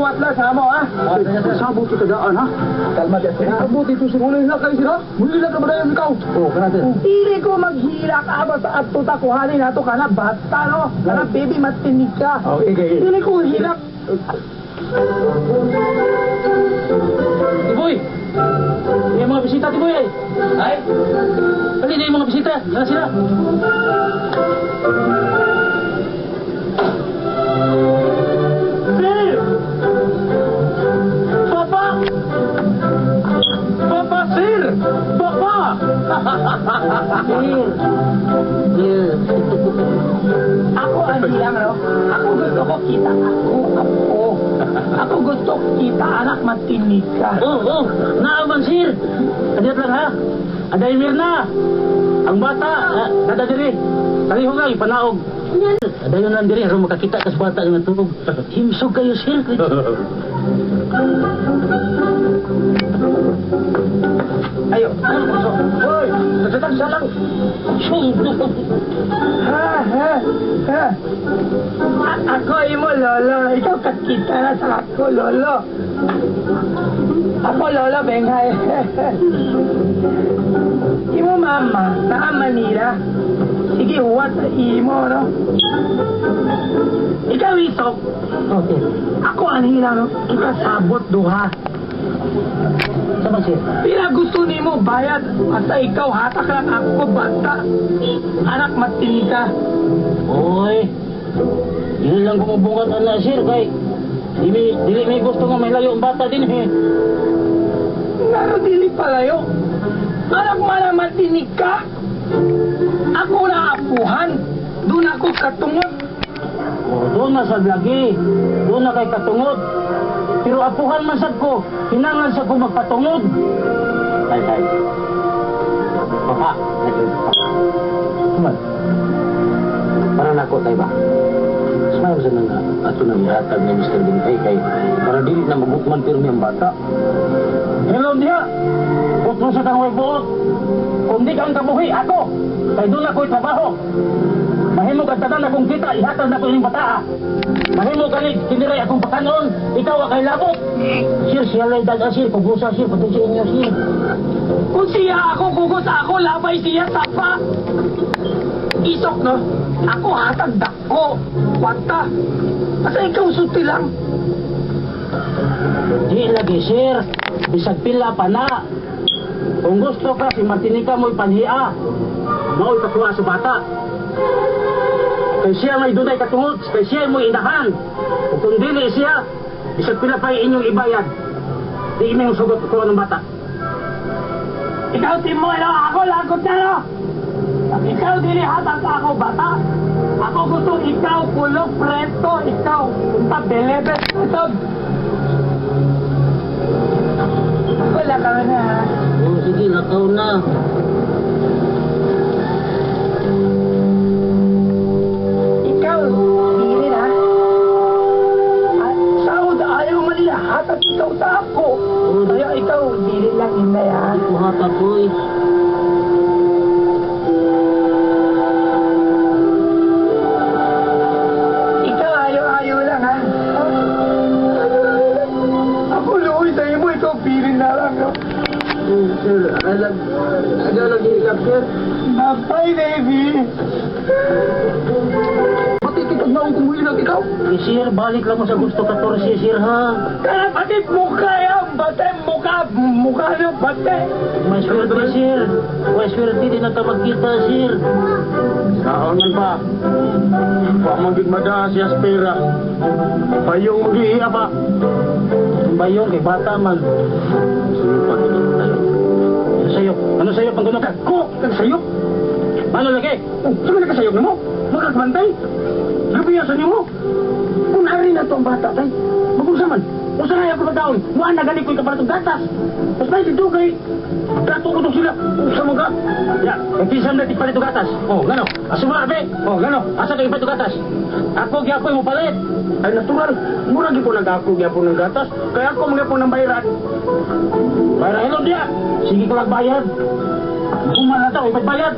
Huwat lang sa amo, ha? Sabot kita daan, ha? Kalma dyan sila. Sabot ito si Muna na kayo sila. Muna ka ba dahil ikaw? Oo, kana sir. Dili ko maghilak aba sa ato ta kuhanin nato kana bata no. Kana baby matinig ka. Okay, okay. Dili ko hilak. Tiboy! May mga bisita, Tiboy ay! Ay! Dali na yung mga bisita! Dala sila! Sir! Papa! Papa, sir! Papa! Sir! Sir! Ako ang hilang no. Ako gusto ko kita ako ako. Ako gusto kita anak matinig ka. Oh, oh! Naaman, sir! Kadiyot lang, ha? Aday Mirna! Ang bata, nada diri. Talihog lang, ipanaog. Adayon lang diri, aron makakita kas bata nga natulog. Himsog kayo, sir. Ayo. Hoy, nagtatag siya lang. Ha ha ha. Ako imo lolo, ikaw kakita na sa ako lolo. Ako lolo bengay. Imo mama, naa Manila. Sige, huwat sa imo, no? Ikaw isok. Okay. Ako ang hila, no? Kita sabot duha. Sama, sir. Pila gusto nimo bayad basta ikaw hatak lang ako bata. Anak matinig ka. Oy. Dili lang gumubungat ana, sir, kay dili dili may gusto nga may layo ang bata din eh. Ngano dili palayo? Anak man ang matinig ka. Ako na apuhan. Doon ako katungot. Oh, doon na sa lagi. Doon na kay katungod. Pero apuhan man sad ko, hinangan sa ko magpatungod. Tay, tay. Papa, papa. Kuman. Para nako tay ba? Smile sa nang ato nang ihatag ni Mr. Bintay kay para dili na magutman pirmi ang bata. Hello diha. Utro sa kang buot. Kung di kang kabuhi, ako. Kay doon ako'y trabaho. Mahimo kag tanan akong kita, ihatag na ko ining bataa. Mahimo kani kiniray akong pakanon, ikaw akay labot. Sir, siya lay dad sir, kugusa sir, pati sa inyo sir. Kung siya ako, kugos ako, labay siya, sapa. Isok, no? Ako hatag dako. Wata. Basta ikaw suti lang. Di lagi sir, bisag pila pa na. Kung gusto ka, si Martinica mo'y panhia. Mao'y pakuha sa bata. Kay siya may dunay katungod, kay siya mo'y inahan. Ug kung dili siya, bisag pila pa inyong ibayad. Di inyong sugot kuha ng bata. Ikaw, Timo, no? Ako lagot na, no? Ikaw, dili hatag ako, bata. Ako gusto ikaw, kulong, preto, ikaw. Punta, belebes, kusog. Wala ka na, ha? Oh, sige, lakaw na. Ikaw, dili na. Ah, Saud, ayaw man nila hatag ikaw sa ako. Kaya ikaw, dili lang inday, ha? Di ko hatag, oy. Ikaw, ayaw-ayaw lang, ha? Ha? Ayaw-ayaw lang. Ako, luoy sa imo, ikaw, pili na lang, no? Sir, alag, alag hilak, sir. Bye, baby! Pati kitag naong kumuhilag ikaw. Eh, sir, balik lang mo sa gusto 14, sir, ha? Kaya pati mukha yan, bate, mukha, mukha nyo, bate. May swerte, sir. May swerte, di na ka magkita, sir. Saon man pa. Wa man gid mada siya sa pera. Payong magiiya pa. Ang bayon, kay bata man. Sige pa gid tayo. Ano sa'yo? Ano sa'yo pang ka? Ko, kag sayop. Ano lagi? Oh, saan ka nakasayop nimo? Magkagbantay. Gabi sa nimo. Kung ari na to ang bata tay. Magunsa man. Usa na ako pagkaon. Wa na gani ko'y kapalit og gatas. Mas may dito kay dato ko to sila. Usa man ka. Ya, kay kinsa man palit og gatas. Oh, ngano? Asuma abe. Oh, ngano? Asa kay palit og gatas? Ako gyapon mo palit. Ay natural. Mura gyud po nag-ako gyapon ng gatas. Kaya ako magyapon ng bayran. Bayra hello diya. Sige ko lang bayad. Kuman na to, ipagbayad.